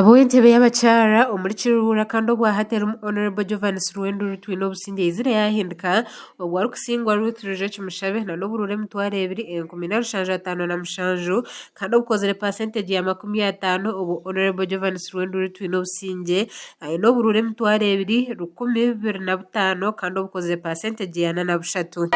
Ab'ow'entebe y'abakyara omuri Kiruhura kandi obwahati erimu Hon. Jovanis Rwenduru Twinobusingye aizire yahindika obwo arikusingwa Ruth Rujo Kimushabe nana oburuuru 2,757 kandi obukozire pasentegi ya 50 obwo Hon. Jovanis Rwenduru Twinobusingye aine oburuuru 2,025 kandi obukozire pasentegi ya 43.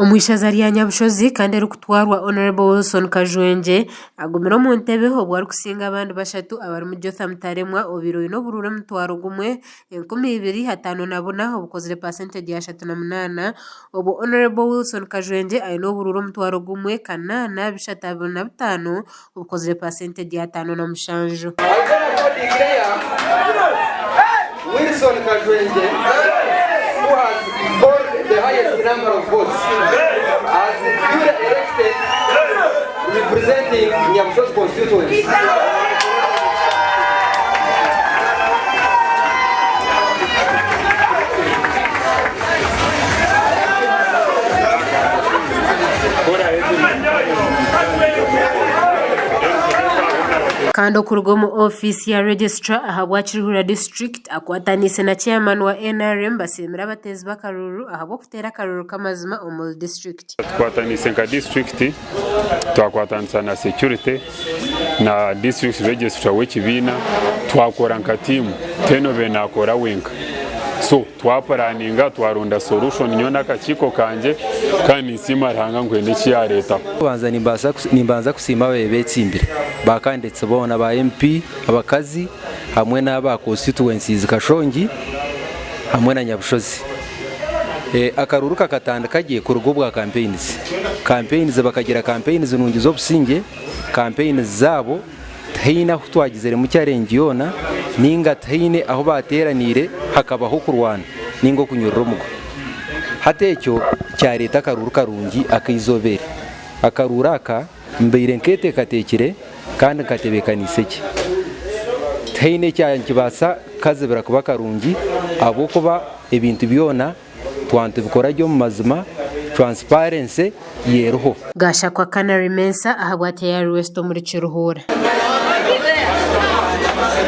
Omu ishaza rya Nyabushozi kandi erikutwarwa Hon. Wilson Kajwengye agumire omu ntebe obwo arikusinga abandi bashatu abarimu Jotham Taremwa obaire oine oburuuru 1000 2504 obukozire pasentegi ya 38 obwo Hon. Wilson Kajwengye aine oburuuru 1,8325 obukozire pasentegi ya 57. I therefore declare Wilson Kajwengye who has polled the highest number of votes as duly elected representing Nyabushozi constituency. Kandi okuruga omu ofiisi ya Registrar ahabwa Kiruhura District akwataniise na Chairman wa NRM basiimire abateezi b'akaruuru ahabw'okuteera akaruuru k'amazima omuri disiturikiti. Tukwataniise nka disiturikiti twakwatanisa na security na district registrar w'ekibiina twakora nka tiimu tihaine obaire nakora wenka so twapuraninga twaronda solution nyowe n'akakiiko kangye kandi ninsiima Ruhanga ngu haine eki yareetaho. Kubanza nimbanza kusiima ababaire betsimbire ba candidates boona ba MP abakazi hamwe n'aba constituencies Kashongi hamwe na Nyabushozi. Akaruuru kakatandika gye kuruga obwa campaigns. Campaigns bakagira campaigns nungi z'obusingye, campaigns zaabo tihaine ahu twagiziremu challenge yoona ninga tihaine ahu baateeraniire hakabaho okurwana ninga okunyurura omugo. Hati ekyo kyareeta akaruuru karungi ak'eizooba eri. Akaruuru aka mbaire nketeekateekire kandi nkatebeekaniise gye. Tihaine ekyankibaasa kukazibira kuba karungi ahabw'okuba ebintu byona twaba nitubikora gye omu mazima, transparency eriho. Gashakwa Canary Mensah ahabwa Tayari West omuri Kiruhura.